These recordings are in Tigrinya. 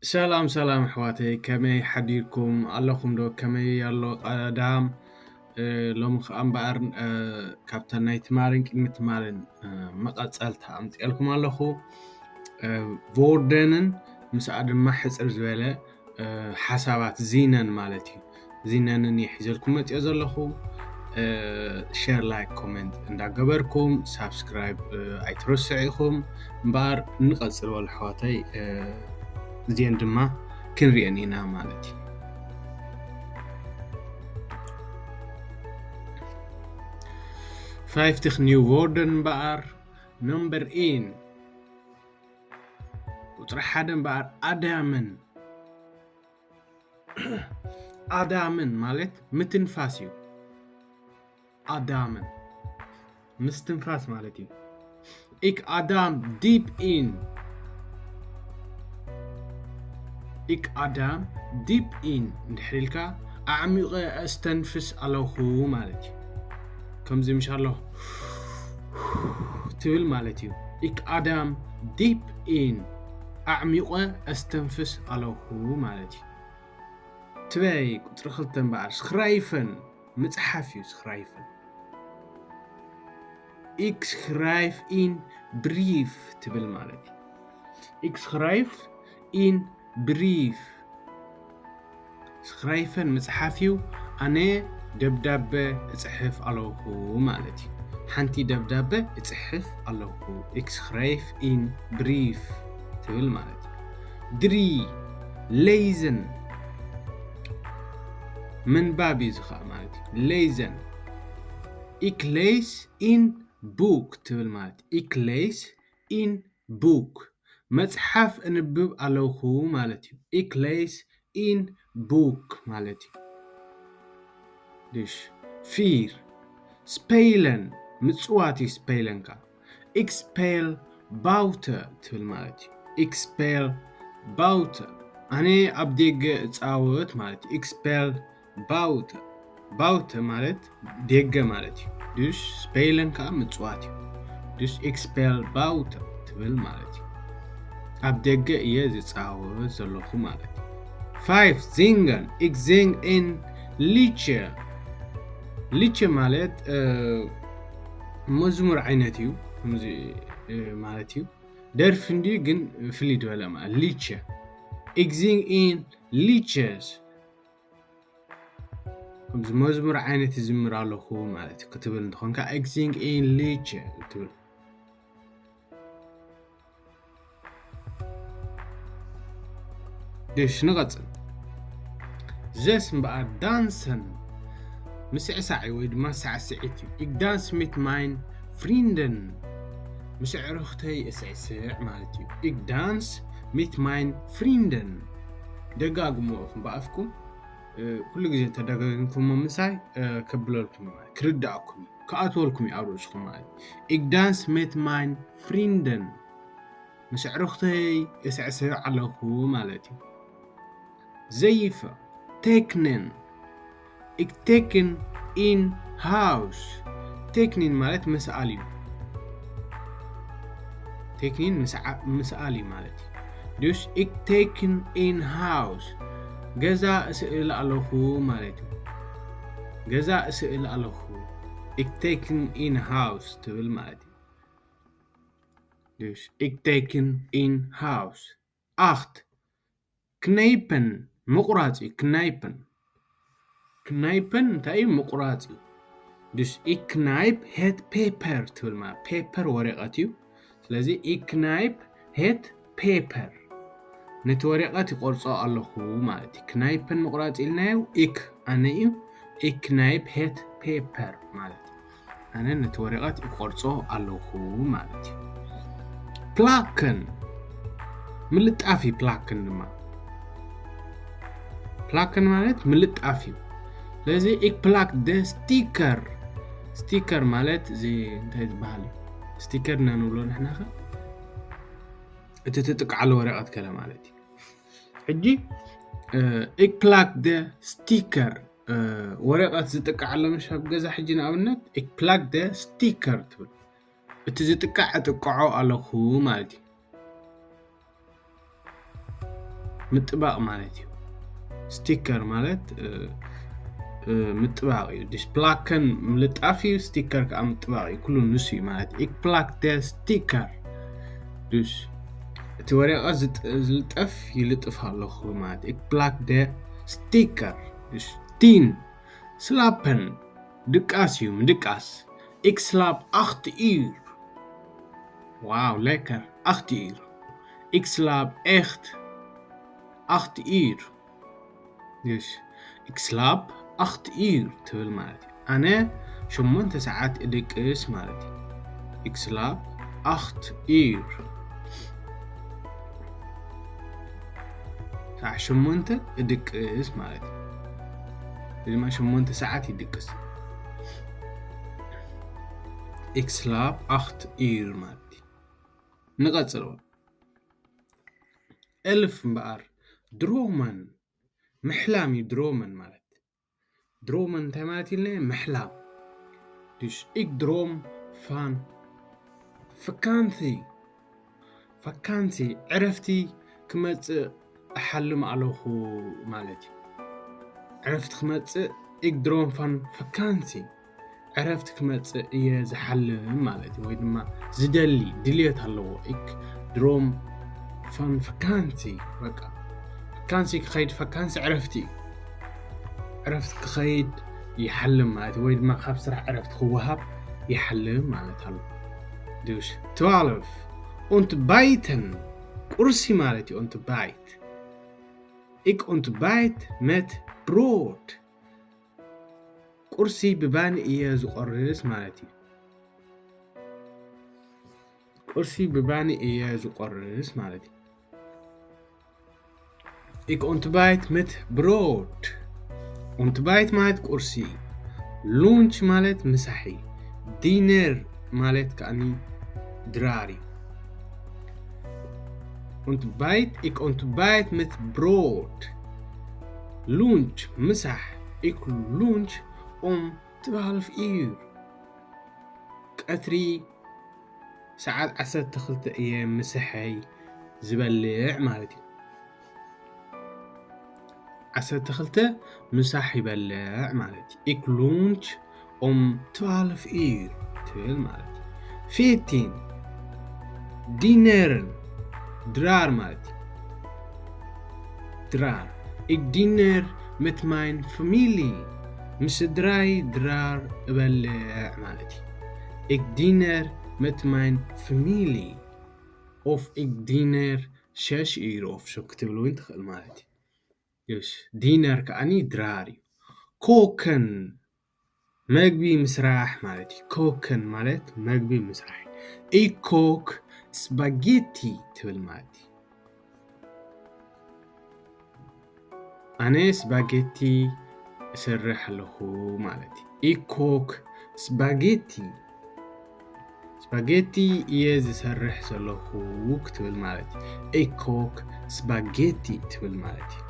ሰላም ሰላም ኣሕዋተይ፣ ከመይ ሓዲርኩም ኣለኹም ዶ? ከመይ ኣሎ ቀዳም? እ፣ ሎሚ ከኣ እምበኣር፣ እ፣ ካብተን ናይ ትማልን ቅድሚ ትማልን፣ እ፣ መቐጸልታ ኣምጺኤልኩም ኣለኹ። እ፣ ቮርደንን ምስኣ ድማ ሕጽር ዝበለ፣ እ፣ ሓሳባት ዚነን ማለት እዩ። ዚነንን እየ ሒዘልኩም መጺኦ ዘለኹ። እ፣ ሼር፣ ላይክ፣ ኮሜንት እንዳገበርኩም ሳብስክራይብ፣ እ፣ ኣይትረስዑ ኢኹም። እምበኣር ንቐጽል በሉ ኣሕዋተይ፣ እ፣ እዚአን ድማ ክንሪአን ኢና ማለት እዩ። ፋይቭ ቲኽ ኒው ዎርደን እምበኣር ነምበር ኢን ቁጽሪ ሓደ እምበኣር ኣዳምን ኣዳምን ማለት ምትንፋስ እዩ። ኣዳምን ምስትንፋስ ማለት እዩ። Ik adem diep in. Ik adem diep in እንድሕር ኢልካ ኣዕሚቐ ኣስተንፍስ ኣለኹ ማለት እዩ። ከምዚ ምሽ ኣሎ ትብል ማለት እዩ። Ik adem diep in. ኣዕሚቐ ኣስተንፍስ ኣለኹ ማለት እዩ። ትበይ ቁጽሪ ክልተ እምበኣር schrijven ምጽሓፍ እዩ። Schrijven። Ik schrijf een brief ትብል ማለት እዩ። Ik schrijf een brief. Schrijven ምጽሓፍ እዩ። ኣነ ደብዳበ እጽሕፍ ኣለኹ ማለት እዩ። ሓንቲ ደብዳበ እጽሕፍ ኣለኹ። Ik schrijf een brief ትብል ማለት እዩ። ድሪ lezen ምንባብ እዩ እዚ ኸኣ ማለት እዩ። Lezen. Ik lees een boek ትብል ማለት እዩ። Ik lees een boek መጽሓፍ እንብብ ኣለኹ ማለት እዩ። Ik lees een boek ማለት እዩ። Dus vier spelen ምጽዋት እዩ። Spelen ከኣ Ik speel buiten ትብል ማለት እዩ። Ik speel buiten ኣነ ኣብ ደገ እጻወት ማለት እዩ። Ik speel buiten buiten ማለት ደገ ማለት እዩ። Dus spelen ከኣ ምጽዋት እዩ። Dus ik speel buiten ትብል ማለት እዩ። ኣብ ደገ እየ ዝጻወት ዘለኹ ማለት እዩ። Vijf zingen. Ik zing een liedje. Liedje ማለት፣ እ፣ መዝሙር ዓይነት እዩ። ከምዚ፣ እ፣ ማለት እዩ። ደርፊ እንድዩ ግን ፍልይ ዝበለ ማለት። Liedje. Ik zing een liedjes. ከምዚ መዝሙር ዓይነት ይዝምር ኣለኹ ማለት እዩ ክትብል እንተኾንካ፣ Ik zing een liedje ትብል። እሺ፣ ንቐጽል። Zes እምበኣር dansen ምስዕሳዕ እዩ ወይ ድማ ሳዕስዒት እዩ። Ik dans met mijn vrienden ምስ ኣዕሩኽተይ እስዕስዕ ማለት እዩ። Ik dans met mijn vrienden ደጋግምዎ ኢኹም ብኣፍኩም። እ፣ ኩሉ ግዜ እንተደጋጊምኩሞ ምሳይ፣ እ፣ ከብለልኩም እዩ ማለት፣ ክርዳእኩም እዩ፣ ክኣትወልኩም እዩ ኣብ ርእስኹም ማለት እዩ። Ik dans met mijn vrienden ምስ ኣዕሩኽተይ እስዕስዕ ኣለኹ ማለት እዩ። Zeven. Tekenen. Ik teken een huis. Tekenen ማለት ምስኣል እዩ። Tekenen ምስ ዓ-፣ ምስኣል እዩ ማለት እዩ። Dus ik teken een huis. ገዛ እስእል ኣለኹ ማለት እዩ። ገዛ እስእል ኣለኹ። Ik teken een huis ትብል ማለት እዩ። Dus ik teken een huis. Acht. Knijpen ምቑራጽ እዩ። Knijpen. Knijpen እንታይ እዩ? ምቑራጽ እዩ። Dus ik knijp het paper ትብል ማለት፣ paper ወረቐት እዩ። ስለዚ ik knijp het paper ነቲ ወረቐት ይቆርጾ ኣለኹ ማለት እዩ። Knijpen ምቑራጽ ኢልናዮ፣ ik ኣነ እዩ። Ik knijp het paper ማለት እዩ። ኣነ ነቲ ወረቐት ይቆርጾ ኣለኹ ማለት እዩ። Plakken ምልጣፍ እዩ። Plakken ድማ፣ plakken ማለት ምልጣፍ እዩ። ስለዚ ik plak de sticker። Sticker ማለት እዚ እንታይ ዝበሃል እዩ? Sticker ኢና ንብሎ ንሕና ኸ? እቲ ትጥቅዓሉ ወረቐት ገለ ማለት እዩ። ሕጂ፣ እ፣ ik plak de sticker፣ እ፣ ወረቐት ዝጥቅዓሎም ኣብ ገዛ ሕጂ ንኣብነት ik plak de sticker ትብል። እቲ ዝጥቃዕ እጥቅዖ ኣለኹ ማለት እዩ። ምጥባቕ ማለት እዩ። ስቲከር ማለት ምጥባቕ እዩ። ዲሽ ፕላከን ምልጣፍ እዩ፣ ስቲከር ከዓ ምጥባቕ እዩ። ኩሉ ንሱ እዩ ማለት። Ik plak de sticker። ዱሽ እቲ ወረቐት ዝልጠፍ ይልጥፍ ኣለኹ ማለት። Ik plak de sticker። ዱሽ ቲን ስላፐን ድቃስ እዩ፣ ምድቃስ። Ik slaap acht uur። ዋው፣ ሌከር። Acht uur። Ik slaap echt acht uur። ዱሽ Ik slaap acht uur ትብል ማለት እዩ። ኣነ ሸሞንተ ሰዓት እድቅስ ማለት እዩ። Ik slaap acht uur። ሰዓት ሸሞንተ እድቅስ ማለት እዩ። እዚ ድማ ሸሞንተ ሰዓት ይድቅስ። Ik slaap acht uur ማለት እዩ። ንቐጽሎ። ኤልፍ እምበኣር ድሮመን ምሕላም እዩ። ድሮመን ማለት ድሮመን እንታይ ማለት ኢልና? ምሕላም። Dus ik droom van vakantie። ቫካንሲ፣ ዕረፍቲ ክመጽእ እሓልም ኣለኹ ማለት እዩ። ዕረፍቲ ክመጽእ፣ ik droom van vakantie። ዕረፍቲ ክመጽእ እየ ዝሓልም ማለት እዩ። ወይ ድማ ዝደሊ ድልየት ኣለዎ። Ik droom van vakantie። በቃ ቫካንሲ ክኸይድ፣ ቫካንሲ ዕረፍቲ እዩ። ዕረፍቲ ክኸይድ ይሓልም ማለት እዩ። ወይ ድማ ካብ ስራሕ ዕረፍቲ ክወሃብ ይሓልም ማለት ኣሎ። Dus twaalf። Ontbijten፣ ቁርሲ ማለት እዩ። Ontbijt። Ik ontbijt met brood። ቁርሲ ብባኒ እየ ዝቆርስ ማለት እዩ። ቁርሲ ብባኒ እየ ዝቆርስ ማለት እዩ። Ik ontbijt met brood። Ontbijt ማለት ቁርሲ፣ lunch ማለት ምሳሒ፣ diner ማለት ከኣኒ ድራር እዩ። Ontbijt፣ ik ontbijt met brood። Lunch ምሳሕ፣ ik lunch om twaalf uur። ቀትሪ ሰዓት ዓሰርተ ክልተ እየ ምሳሐይ ዝበልዕ ማለት እዩ። ዓሰርተ ክልተ ምሳሕ ይበልዕ ማለት እዩ። Ik lunch om twaalf uur ትብል ማለት እዩ። ፊፍቲን፣ ዲነርን ድራር ማለት እዩ። ድራር። Ik diner met mijn familie። ምስ ስድራይ ድራር እበልዕ ማለት እዩ። Ik diner met mijn familie። Of ik diner zes uur of zo ክትብል እውን ትኽእል ማለት እዩ። ዲነር ከዓኒ ድራር እዩ። ኮከን መግቢ ምስራሕ ማለት እዩ። ኮከን ማለት መግቢ ምስራሕ። Ik kook spaghetti ትብል ማለት እዩ። ኣነ ስፓጌቲ እሰርሕ ኣለኹ ማለት እዩ። Ik kook spaghetti። ስፓጌቲ እየ ዝሰርሕ ዘለኹ ክትብል ማለት እዩ። Ik kook spaghetti ትብል ማለት እዩ።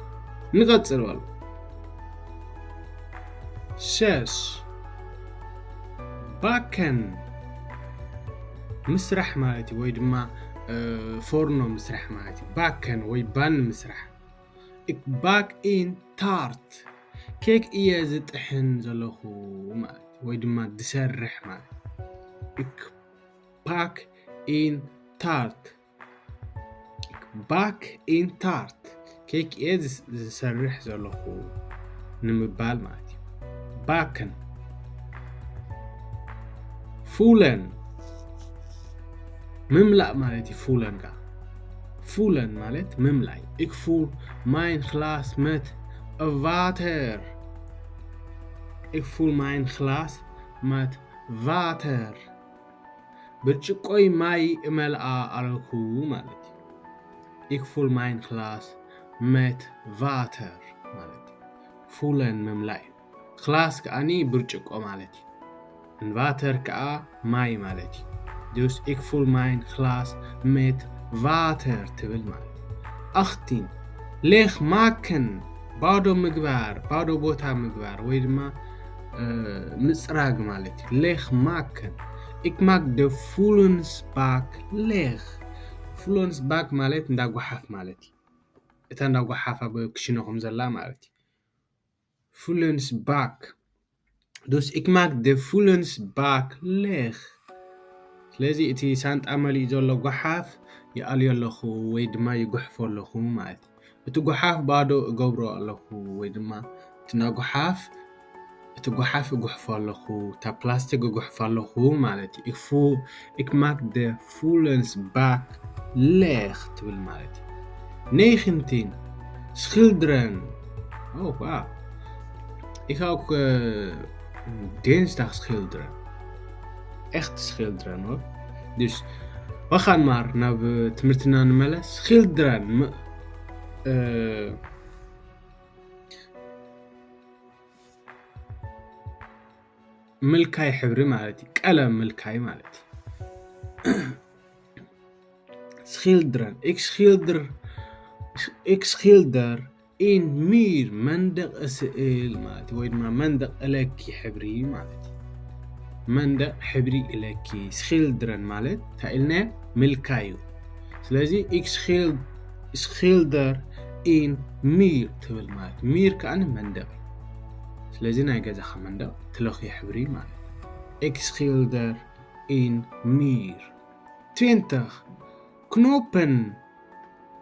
ንቐጽል በሉ። ሸሽ፣ ባከን ምስራሕ ማለት እዩ፣ ወይ ድማ ፎርኖ ምስራሕ ማለት እዩ። ባከን ወይ ባን ምስራሕ። Ik bak een taart። ኬክ እየ ዝጥሕን ዘለኹ ማለት እዩ፣ ወይ ድማ ዝሰርሕ ማለት እዩ። Ik bak een taart። Ik bak een taart። ኬክ እየ ዝሰርሕ ዘለኹ ንምባል ማለት እዩ። ባክን። ፉለን ምምላእ ማለት እዩ። ፉለን ከዓ ፉለን ማለት ምምላይ። Ik vul mijn glaas met water። Ik vul mijn glaas met water። ብርጭቆይ ማይ እመልኣ ኣለኹ ማለት እዩ። Ik vul mijn glaas met water ማለት እዩ። ፉለን ምምላእ እዩ። ክላስ ከዓኒ ብርጭቆ ማለት እዩ። ንቫተር ከዓ ማይ ማለት እዩ። Dus ik vul mijn glaas met water ትብል ማለት እዩ። ኣኽቲን ሌኽ ማክን ባዶ ምግባር፣ ባዶ ቦታ ምግባር ወይ ድማ ምፅራግ ማለት እዩ። ሌኽ ማክን። Ik maak de vuilnisbak leeg። ፉለንስባክ ማለት እንዳ ጓሓፍ ማለት እዩ። እታ እንዳ ጓሓፍ ኣብ ክሽነኹም ዘላ ማለት እዩ። Vullens bak. Dus ik maak de vullens bak leeg. ስለዚ እቲ ሳንጣ መሊኡ ዘሎ ጓሓፍ ይኣልዮ ኣለኹ ወይ ድማ ይጉሕፎ ኣለኹ ማለት እዩ። እቲ ጓሓፍ ባዶ እገብሮ ኣለኹ ወይ ድማ እቲ እንዳ ጓሓፍ እቲ ጓሓፍ እጉሕፎ ኣለኹ፣ እታ ፕላስቲክ እጉሕፎ ኣለኹ ማለት እዩ። Ik voel, ik maak de vullens bak leeg ትብል ማለት እዩ። Negentien, schilderen. Oh, wow. Ik ga ook eh, dinsdag schilderen. Echt schilderen hoor. Dus we gaan maar naar eh, ትምህርትና ንመለስ። Schilderen. ምልካይ ሕብሪ ማለት እዩ። ቀለም ምልካይ ማለት እዩ። Schilderen. Ik schilder, ik schilder een muur, መንደቕ እስእል ማለት እዩ። ወይ ድማ መንደቕ እለኪ ሕብሪ ማለት እዩ። መንደቕ ሕብሪ እለኪ። Schilderen ማለት እንታይ ኢልና ምልካይ እዩ። ስለዚ ik schilder een muur ትብል ማለት muur ከኣ መንደቕ እዩ። ስለዚ ናይ ገዛኻ መንደቕ ትለኽዮ ሕብሪ ማለት እዩ። Ik schilder een muur. Twintig, knopen.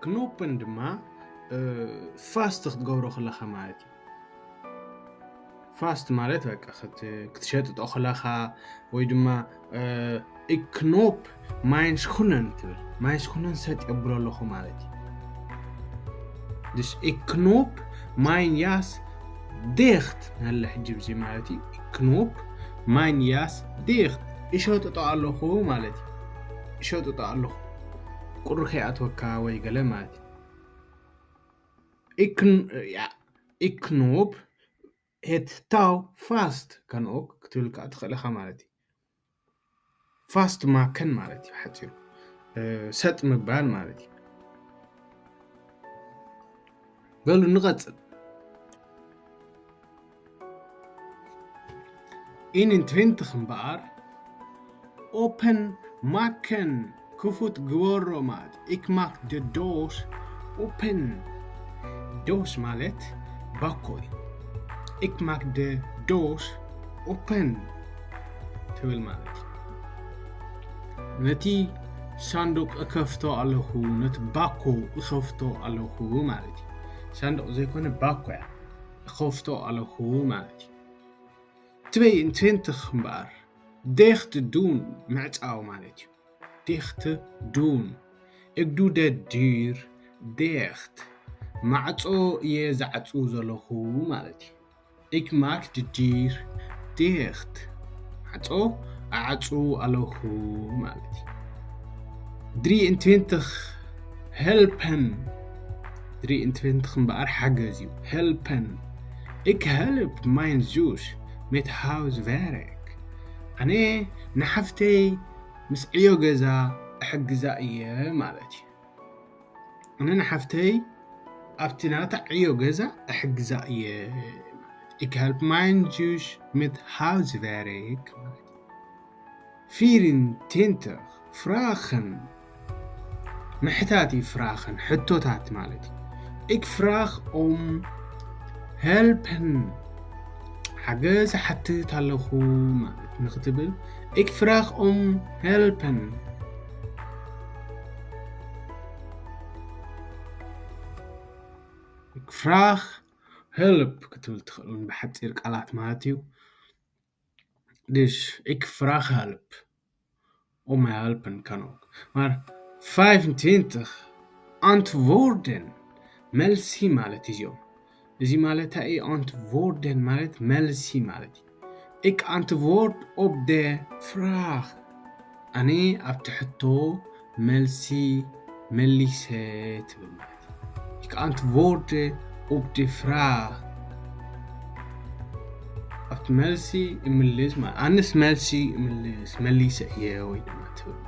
Knopen ድማ fast ክትገብሮ ከለኻ ማለት እዩ። Fast ማለት በቃ ክትሸጥጦ ከለኻ ወይ ድማ ik knoop mijn schoenen ትብል። Mijn schoenen ሰጥ የብሎ ኣለኹ ማለት እዩ። Dus ik knoop mijn jas dicht. ናለ ሕጂ ብዚ ማለት እዩ። Ik knoop mijn jas dicht. ይሸጥጦ ኣለኹ ማለት እዩ። ይሸጥጦ ኣለኹ። ቁሪ ከይኣትወካ ወይ ገለ ማለት እዩ። Ik knoop het touw vast. Kan ook ክትብል ከዓ ትኽእል ኢኻ ማለት እዩ። Fast maken ማለት እዩ ሓፂሩ ሰጥ ምባል ማለት እዩ። በሉ ንቐፅል። Eenentwintig እምበኣር open maken ክፉት ግበሮ ማለት ik maak de doos open. Doos ማለት ባኮ እዩ። Ik maak de doos open ትብል ማለት እዩ። ነቲ ሳንዱቕ እከፍቶ ኣለኹ፣ ነቲ ባኮ እኸፍቶ ኣለኹ ማለት እዩ። ሳንዱቕ ዘይኮነ ባኮ እያ እኸፍቶ ኣለኹ ማለት እዩ። Twee en twintig እምበኣር dicht doen ምዕጻው ማለት እዩ። Dicht doen. Ik doe de deur dicht. ማዕጾ እየ ዝዓጹ ዘለኹ ማለት እዩ። Ik maak de deur dicht. ማዕጾ እዓጹ ኣለኹ ማለት እዩ። Drieëntwintig, helpen. Drieëntwintig እምበኣር ሓገዝ እዩ። Helpen. Ik help mijn zus met huiswerk. ኣነ ንሓፍተይ ምስ ዕዮ ገዛ እሕግዛ እየ ማለት እዩ። ኣነ ንሓፍተይ ኣብቲ ናታ ዕዮ ገዛ እሕግዛ እየ። Ik help mijn zus met huiswerk. Vierentwintig, vragen. ምሕታት እዩ vragen፣ ሕቶታት ማለት እዩ። Ik vraag om helpen. ሓገዝ ሓትት ኣለኹ ማለት ንክትብል ik vraag om helpen. Ik vraag help ክትብል ትኽእል እውን ብሓፂር ቃላት ማለት እዩ። Dus ik vraag help. Om helpen kan ook. Maar vijfentwintig, antwoorden. መልሲ ማለት እዚኦም። እዚ ማለት እንታይ እዩ? Antwoorden ማለት መልሲ ማለት እዩ። Ik antwoord op de vraag. ኣነ ኣብቲ ሕቶ መልሲ መሊሰ ትብል ማለት እዩ። Ik antwoord op de vraag. ኣብቲ መልሲ እምልስ ማለት ኣነስ መልሲ እምልስ መሊሰ እየ ወይ ድማ ትብል።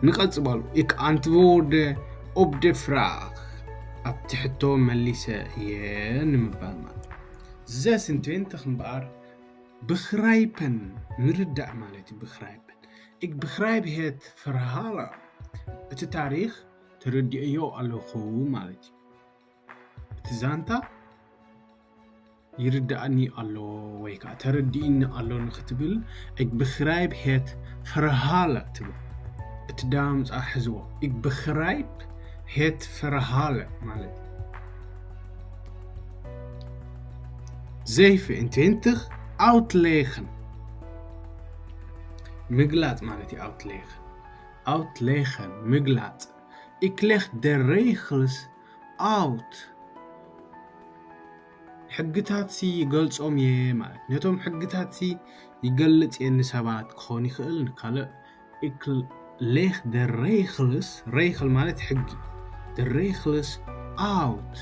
ንቐጽበሉ ik antwoord op de vraag. ኣብቲ ሕቶ መሊሰ እየ ንምባል ማለት እዩ። Zesentwintig እምበኣር begrijpen ምርዳእ ማለት እዩ። Begrijpen. Ik begrijp het verhaal. እቲ ታሪኽ እቲ ተረዲኦዮ ኣለኹ ማለት እዩ። እቲ ዛንታ ይርዳእኒ ኣሎ ወይ ከዓ ተረዲእኒ ኣሎ ንክትብል፣ ik begrijp het verhaal ትብል። እቲ ዳምፃ ሕዝዎ። Ik begrijp het verhaal ማለት እዩ። Zeven en twintig, uitleggen ምግላፅ ማለት እዩ። Uitleggen, uitleggen ምግላፅ። Ik leg de regels uit። ሕግታት ሲ ይገልጾም እየ ማለት። ነቶም ሕግታት ሲ ይገልጽ እየ ንሰባት ክኾን ይኽእል፣ ንካልእ። Ik leg de regels, regel ማለት ሕጊ። De regels uit.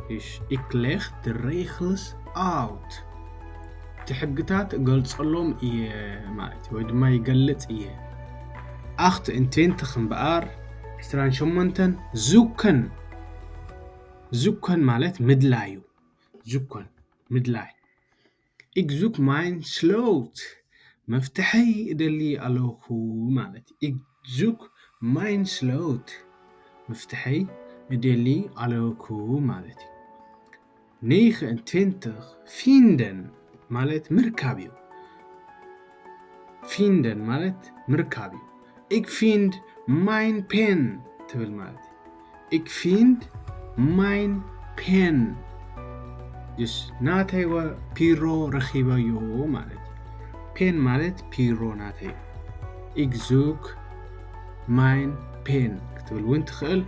Dus ik leg de regels uit. እቲ ሕግታት እገልጸሎም እየ ማለት እዩ፣ ወይ ድማ ይገልጽ እየ። Acht en twintig እምበኣር፣ ዕስራን ሸሞንተን፣ zoeken። Zoeken ማለት ምድላይ እዩ። Zoeken ምድላይ። Ik zoek mijn sleutel። መፍትሐይ እደሊ ኣለኹ ማለት እዩ። Ik zoek mijn sleutel። መፍትሐይ እደሊ ኣለኹ ማለት እዩ። Negen en twintig, vinden ማለት ምርካብ እዩ። Vinden ማለት ምርካብ እዩ። Ik vind mijn pen ትብል ማለት እዩ። Ik vind mijn pen። Dus ናተይ ወ-፣ ፒሮ ረኺበዮ ማለት እዩ። ፔን ማለት ፒሮ ናተይ። Ik zoek mijn pen ክትብል እውን ትኽእል።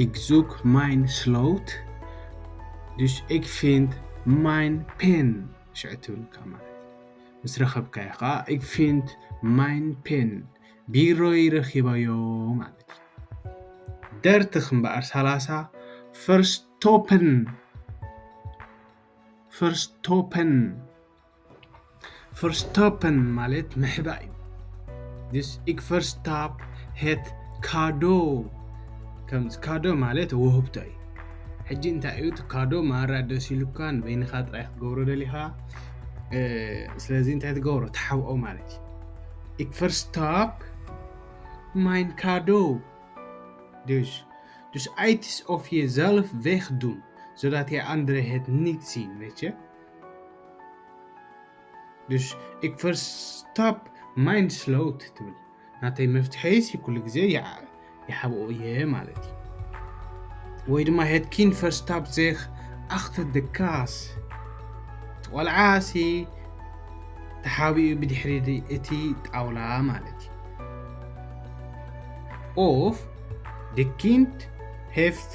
Ik zoek mijn sleutel። Dus ik vind mijn pen ሽዑ ትብልካ ማለት እዩ። ምስ ረኸብካዮ ከዓ ik vind mijn pen ቢሮይ ረኺበዮ ማለት እዩ። Dertig እምበኣር ሰላሳ፣ verstoppen። Verstoppen። Verstoppen ማለት ምሕባእ እዩ። Dus ik verstop het cadeau። ከም ካዶ ማለት ውህብቶ እዩ። ሕጂ እንታይ እዩ እቲ ካዶ? ማራ ደስ ኢሉካ ንበይንኻ ጥራይ ክትገብሮ ደሊኻ። እ፣ ስለዚ እንታይ ትገብሮ? ትሓብኦ ማለት እዩ። Ik verstop mijn cadeau። Dus, dus iets of jezelf wegdoen, zodat je anderen het niet zien, weet je? Dus ik verstop mijn sleutel ትብል። ናተይ መፍትሐይሲ ኩሉ ግዜ ይዓ-፣ ይሓብኦ እየ ማለት እዩ። ወይ ድማ het kind verstopt zich achter de kast። እቲ ቆልዓ ሲ ተሓቢኡ ብድሕሪ እቲ ጣውላ ማለት እዩ። Of de kind heeft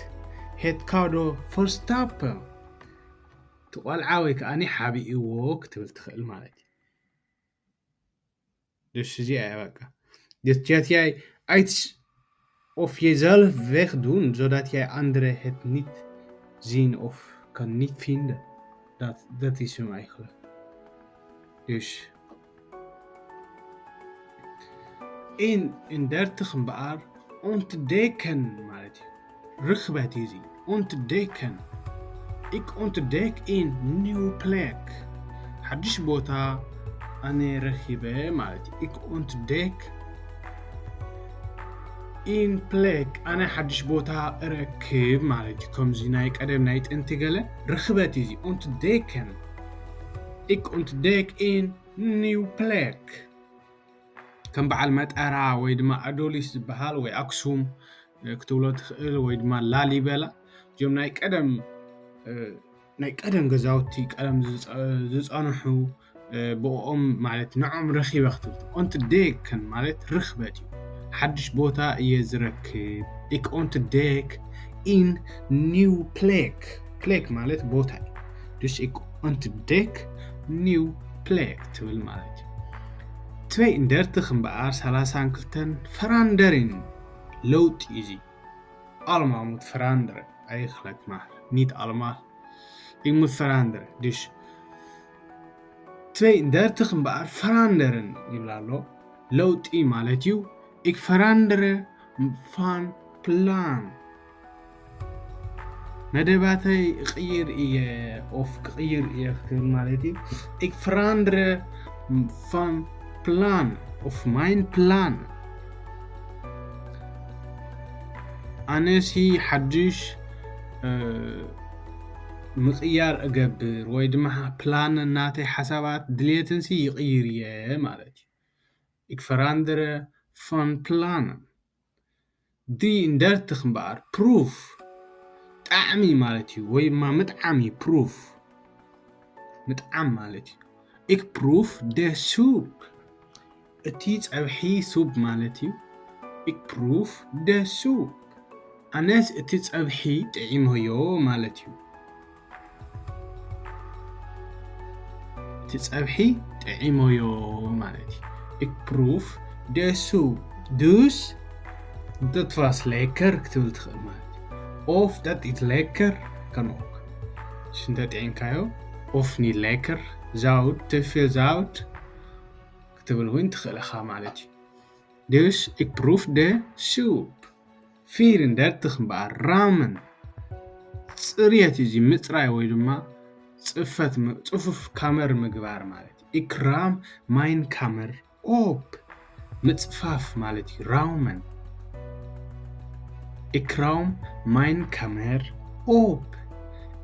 het cadeau verstopt። እቲ ቆልዓ ወይ ከዓ ሓቢእዎ ክትብል ትኽእል ማለት እዩ። Dus እዚኣ እያ በቃ። Dus dat jij iets of jezelf wegdoen, zodat jij anderen het niet zien of kan niet vinden. Dat, dat is hem eigenlijk. Dus een en dertig እምበኣር ontdekken ማለት እዩ። ርኽበት እዩ እዚ። Ontdekken. Ik ontdek een nieuwe plek. ሓድሽ ቦታ ኣነ ረኺበ ማለት እዩ። Ik ontdek een plek. ኣነ ሓድሽ ቦታ እረክብ ማለት እዩ። ከምዚ ናይ ቀደም ናይ ጥንቲ ገለ ርኽበት እዩ እዚ። Ontdekken. Ik ontdek een nieuwe plek. ከም በዓል መጠራ ወይ ድማ ኣዶሊስ ዝበሃል ወይ ኣክሱም፣ እ፣ ክትብሎ ትኽእል ወይ ድማ ላሊበላ። እዚኦም ናይ ቀደም፣ እ፣ ናይ ቀደም ገዛውቲ ቀደም ዝጸ-፣ ዝጸንሑ፣ እ፣ ብኦም ማለት ንዖም ረኺበ ክትብል። Ontdekken ማለት ርኽበት እዩ። ሓድሽ ቦታ እየ ዝረክብ። Ik ontdek een nieuwe plek. Plek ማለት ቦታ እዩ። Dus ik ontdek nieuwe plek ትብል ማለት እዩ። Twee en dertig እምበኣር ሰላሳን ክልተን veranderen ለውጢ እዩ እዚ። Allemaal moet veranderen. Eigenlijk maar niet allemaal. Ik moet veranderen. Dus twee en dertig እምበኣር veranderen ይብል ኣሎ። ለውጢ ማለት እዩ። Ik verander van plan. መደባተይ እቕይር እየ፣ of ክቕይር እየ ክትብል ማለት እዩ። Ik verander van plan of mijn plan. ኣነሲ ሓድሽ ምቕያር እገብር ወይ ድማ ፕላን ናተይ ሓሳባት ድልየትንሲ ይቕይር እየ ማለት እዩ። Ik verander van plannen. Die in dertig እምበኣር ፕሩፍ ጣዕሚ ማለት እዩ ወይ ድማ ምጥዓም እዩ። ፕሩፍ ምጥዓም ማለት እዩ። Ik proef de soep. እቲ ጸብሒ ሱፕ ማለት እዩ። Ik proef de soep. ኣነስ እቲ ጸብሒ ጥዒመዮ ማለት እዩ። እቲ ጸብሒ ጥዒመዮ ማለት እዩ። Ik proef de soep. Dus dat was lekker ክትብል ትኽእል ማለት እዩ። Of dat is lekker kan ook. ሽንተ ጥዒምካዮ of niet lekker, zout, te veel zout ክትብል እውን ትኽእል ኢኻ ማለት እዩ። Dus ik proef de soep. ፊር እንደርትኽ እምበኣር ራምን ጽርየት እዩ። እዚ ምጽራይ ወይ ድማ ጽፈት ም- ጽፉፍ ካመር ምግባር ማለት እዩ። Ik ruim mijn kamer op. ምጽፋፍ ማለት እዩ። ራውመን Ik ruim mijn kamer op.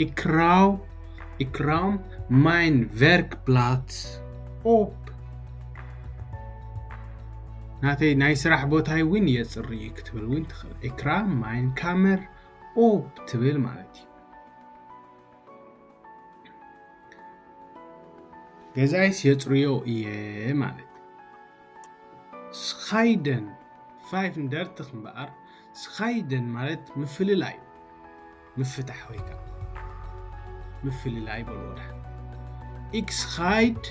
Ik ruim, ik ruim mijn werkplaats op. ናተይ ናይ ስራሕ ቦታይ እውን የጽሪ ክትብል እውን ትኽእል። Ik ruim mijn kamer op ትብል ማለት እዩ። ገዛይስ የጽርዮ እየ ማለት። Scheiden. ፋይፍ እንደርትኽ እምበኣር scheiden ማለት ምፍልላይ እዩ። ምፍታሕ ወይ ከዓ ምፍልላይ በልዎ ደሓን። Ik scheid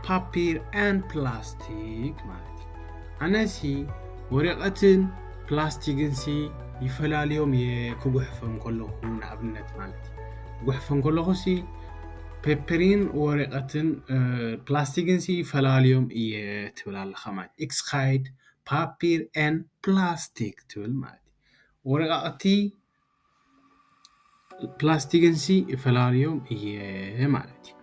papier en plastic ማለት እዩ። ኣነሲ ወረቐትን ፕላስቲክንሲ ይፈላልዮም እየ ክጉሕፎም ከለኹ ንኣብነት ማለት እዩ። ክጉሕፎም ከለኹሲ ፔፐሪን ወረቐትን ፕላስቲክንሲ ይፈላልዮም እየ ትብል ኣለኻ ማለት። Ik scheid papier en plastic ትብል ማለት እዩ። ወረቓቕቲ ፕላስቲክንሲ ይፈላልዮም እየ ማለት እዩ።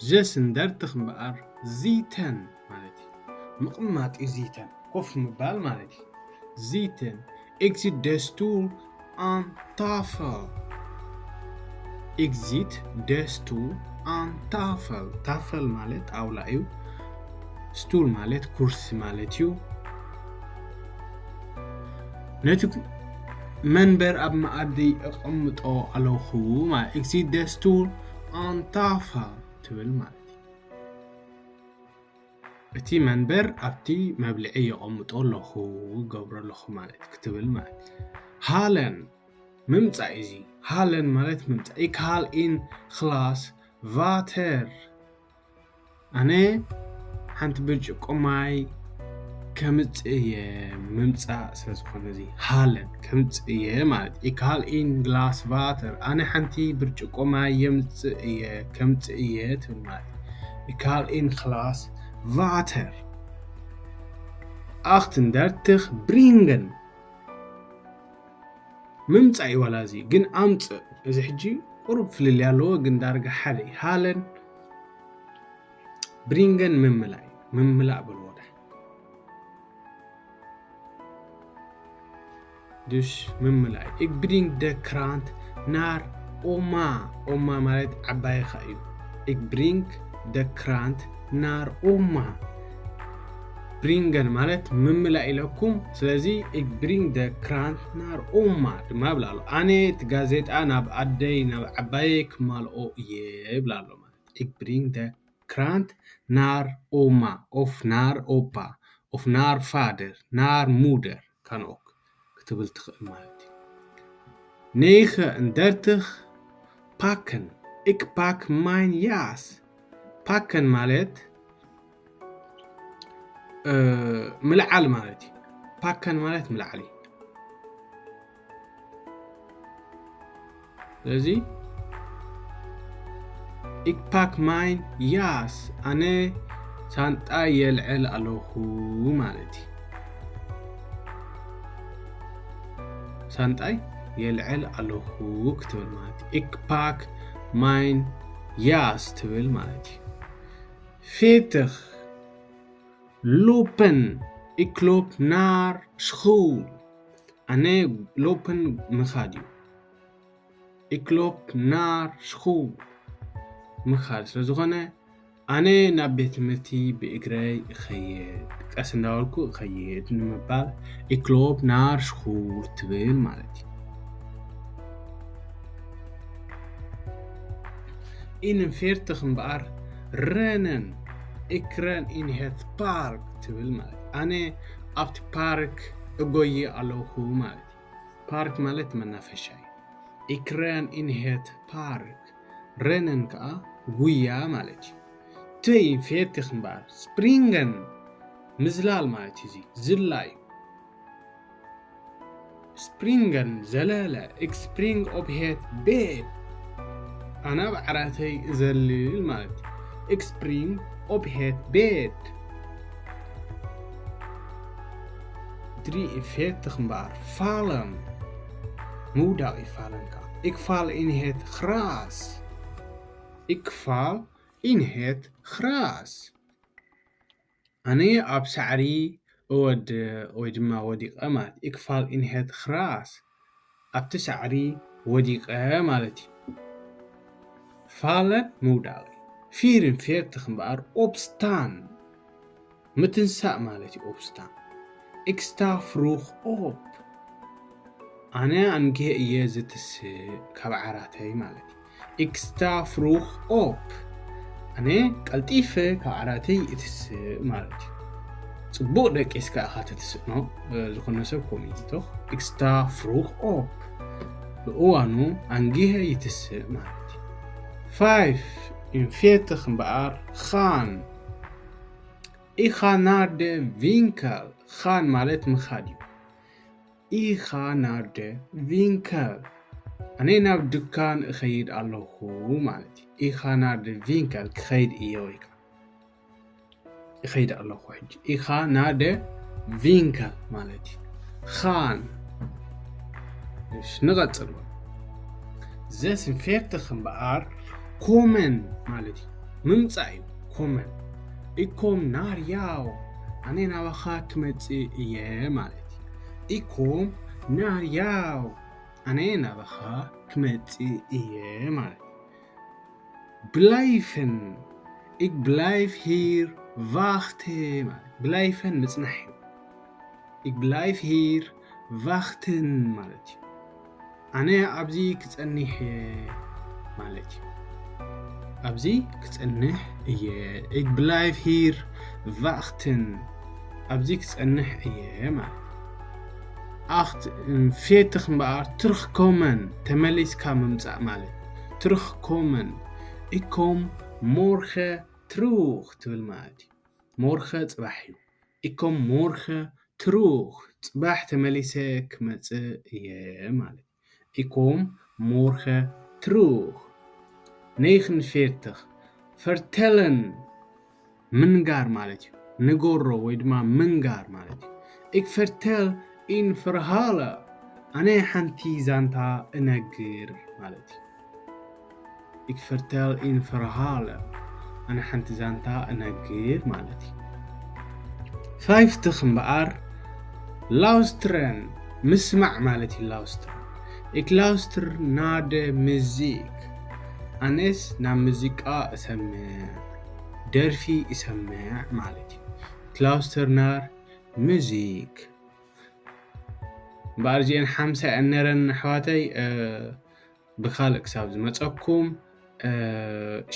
ዘስ እንደርትኽ እምበኣር zitten ማለት እዩ። ምቕማጥ እዩ zitten፣ ኮፍ ምባል ማለት እዩ። Zitten. Ik zit de stoel aan tafel. Ik zit de stoel aan tafel. ታፈል ማለት ጣውላ እዩ። ስቱል ማለት ኩርሲ ማለት እዩ። ነቲ መንበር ኣብ መኣዲ እቐምጦ ኣለኹ ማለት። Ik zit de stoel aan tafel ትብል ማለት እዩ። እቲ መንበር ኣብቲ መብልዒ የቐምጦ ኣለኹ፣ ገብሮ ኣለኹ ማለት ክትብል ማለት። Halen ምምጻእ እዚ። Halen ማለት ምምጻእ። Ik haal een glaas water. ኣነ ሓንቲ ብርጭቆ ማይ ከምጽእ እየ። ምምጻእ ስለ ዝኾነ እዚ halen ከምጽእ እየ ማለት። Ik haal een glaas water. ኣነ ሓንቲ ብርጭቆ ማይ የምጽእ እየ፣ ከምጽእ እየ ትብል ማለት። Ik haal een glaas water. Achtendertig, brengen. ምምጻእ እዩ ዋላ እዚ ግን ኣምጽእ። እዚ ሕጂ ቁሩብ ፍልልይ ኣለዎ ግን ዳርጋ ሓደ እዩ። Halen, brengen ምምላእ እዩ። ምምላእ በልዎ ደሓን። Dus ምምላእ። Ik breng de krant naar oma. Oma ማለት ዓባይኻ እዩ። Ik breng de krant naar oma. Brengen ማለት ምምላእ ኢለኩም። ስለዚ ik breng de krant naar oma ድማ ብላ ኣሎ። ኣነ እቲ ጋዜጣ ናብ ኣደይ ናብ ዓባየይ ክማልኦ እየ ብላ ኣሎ ማለት። Ik breng de krant naar oma of naar opa of naar vader, naar moeder kan ook ክትብል ትኽእል ማለት እዩ። Negenendertig, pakken. Ik pak mijn jas. Pakken ማለት ምልዓል ማለት እዩ። Pakken ማለት ምልዓል እዩ። ስለዚ ik pak mijn jas፣ ኣነ ሳንጣ የልዕል ኣለኹ ማለት እዩ። ሳንጣይ የልዕል ኣለኹ ክትብል ማለት እዩ። Ik pak mijn jas ትብል ማለት እዩ። Veertig, lopen. Ik loop naar school. ኣነ lopen ምኻድ እዩ። Ik loop naar school። ምኻድ ስለ ዝኾነ ኣነ ናብ ቤት ትምህርቲ ብእግረይ እኸይድ፣ ቀስ እንዳበልኩ እኸይድ ንምባል ik loop naar school ትብል ማለት እዩ። In veertig እምበኣር rennen, ik ren in het park ትብል ማለት እዩ። ኣነ ኣብቲ ፓርክ እጎይ ኣለኹ ማለት እዩ። ፓርክ ማለት መናፈሻ እዩ። Ik ren in het park። Rennen ከዓ ጉያ ማለት እዩ። Twee veertig እምበኣር springen ምዝላል ማለት እዩ። እዚ ዝላ እዩ። Springen ዘለለ። Ik spring op het bed። ኣነ ኣብ ዓራተይ እዘልል ማለት እዩ። Ik spring op het bed። Drie veertig እምበኣር vallen ምውዳቕ እዩ። Vallen ከዓ ik val in het gras። Ik val in het gras። ኣነ ኣብ ሳዕሪ እወድቕ ወይ ድማ ወዲቐ ማለት እዩ። Ik val in het gras። ኣብቲ ሳዕሪ ወዲቐ ማለት እዩ። Vallen ምውዳቕ። Vier veertig እምበኣር opstaan ምትንሳእ ማለት እዩ። Opstaan። Ik sta vroeg op። ኣነ ኣንጊሀ እየ ዝትስእ ካብ ዓራተይ ማለት እዩ። Ik sta vroeg op። ኣነ ቀልጢፈ ካብ ዓራተይ እትስእ ማለት እዩ። ጽቡቕ ደቂስካ ኢኻ ትትስእ ነው። ዝኾነ ሰብ ከምኡ እዩ። Ik sta vroeg op። ብእዋኑ ኣንጊሀ ይትስእ ማለት እዩ። Vijf veertig እምበኣር gaan። Ik ga naar de winkel። Gaan ማለት ምኻድ እዩ። Ik ga naar de winkel። ኣነ ናብ ድኳን እኸይድ ኣለኹ ማለት እዩ። Ik ga naar de winkel ክኸይድ እየ ወይ ከዓ እኸይድ ኣለኹ ሕጂ። Ik ga naar de winkel ማለት እዩ። Gaan። እሺ፣ ንቐጽል። Zes veertig እምበኣር komen ማለት እዩ። ምምጻእ እዩ። Komen። Ik kom naar jou። ኣነ ናባኻ ክመጽእ እየ ማለት እዩ። Ik kom naar jou። ኣነ ናባኻ ክመጽእ እየ ማለት እዩ። Blijven። Ik blijf hier wachten ማለት። Blijven ምጽናሕ እዩ። Ik blijf hier wachten ማለት እዩ። ኣነ ኣብዚ ክጸንሕ እየ ማለት እዩ። ኣብዚ ክጸንሕ እየ። Ik blijf hier wachten። ኣብዚ ክጸንሕ እየ ማለት እዩ። Acht veertig እምበኣር terugkomen፣ ተመሊስካ ምምጻእ ማለት። Terugkomen። Ik kom morgen terug ትብል ማለት እዩ። Morgen ጽባሕ እዩ። Ik kom morgen terug። ጽባሕ ተመሊሰ ክመጽእ እየ ማለት። Ik kom morgen terug። Negen veertig vertellen ምንጋር ማለት እዩ። ንገሮ ወይ ድማ ምንጋር ማለት እዩ። Ik vertel een verhaal። ኣነ ሓንቲ ዛንታ እነግር ማለት እዩ። Ik vertel een verhaal። ኣነ ሓንቲ ዛንታ እነግር ማለት እዩ። Vijftig እምበኣር luisteren ምስማዕ ማለት እዩ። Luisteren። Ik luister naar de muziek። ኣነስ ናብ ሙዚቃ እሰምዕ፣ ደርፊ እሰምዕ ማለት እዩ። Ik luister naar muziek። እምበኣር እዚአን ሓምሳ እየን ነረን ኣሕዋተይ። ብካልእ ክሳብ ዝመፀኩም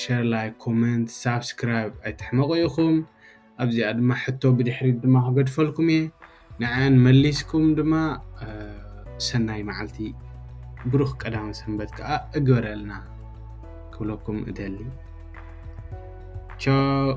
share፣ like፣ comment፣ subscribe ኣይትሕመቑ ኢኹም። ኣብዚኣ ድማ ሕቶ ብድሕሪት ድማ ክገድፈልኩም እየ። ንዓን መሊስኩም ድማ ሰናይ መዓልቲ፣ ብሩኽ ቀዳመ ሰንበት ከዓ እግበረልና ክብለኩም እደሊ። ቻው።